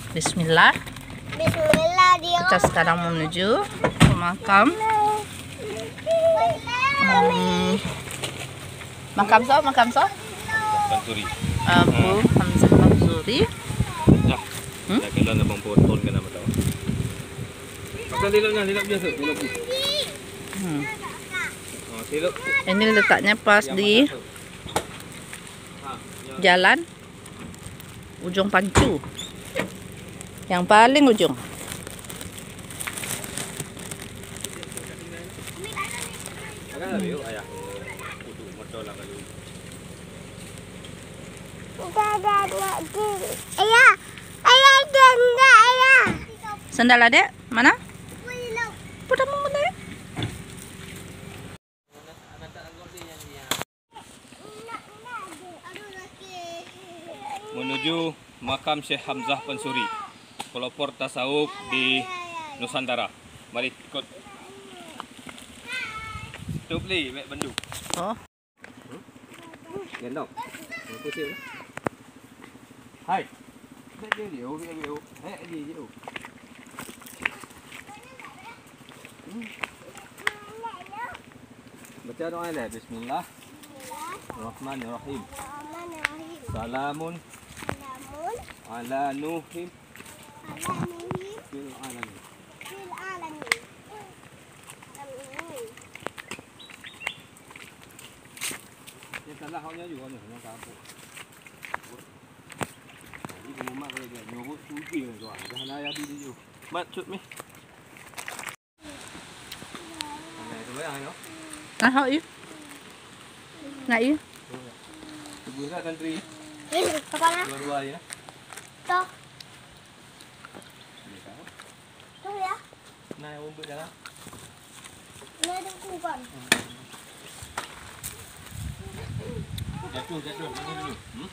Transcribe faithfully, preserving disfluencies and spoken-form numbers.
Bismillah. Bismillah, dia. Kita sekarang menuju ke makam. Hmm. Makam so, makam so? Mansuri. Abu Hamzah Mansuri. Dah. Hmm? Dah kena abang potong kena betul. Pasal lelok ni, lelok biasa, lelok biasa. Hmm. Ha, lelok. Ini letaknya pas di jalan Ujong Pancu. Yang paling ujong. Ayah, ayah, ayah, ayah. Sendal adek mana? Pedamu mana? Menuju makam Syekh Hamzah Pansuri, pelopor tasawuf di Nusantara. Mari ikut. Tutup li, wek bandu. Oh. Gendong. Pusing. Hai. Bek dia, dia, oh, bek dia, oh. Eh, dia, dia, oh. Hmm. Baca doa dia. Bismillah. Bismillahirrahmanirrahim. Rahmanirrahim. Salamun. Salamun. Ala Nuhin. Ala Nuhin. Fil alamin. Fil alamin. Amin. Yang salah awaknyan juga ni, yang tak apa. Jadi, kamu mak kalau dia nyuruh, suci kan tuan. Dah lah, ya, dia, dia. Mat, cut, meh. Nah, itu bayang, no? Nah, hok, you. Nak, you? Tunggu, nak santri. Apa, nak? Dua-dua, ya. Toh. Toh, ya. Nah, yang umbut dalam. Nah, ada kuban. Jatuh, jatuh. Mana dulu? Hmm?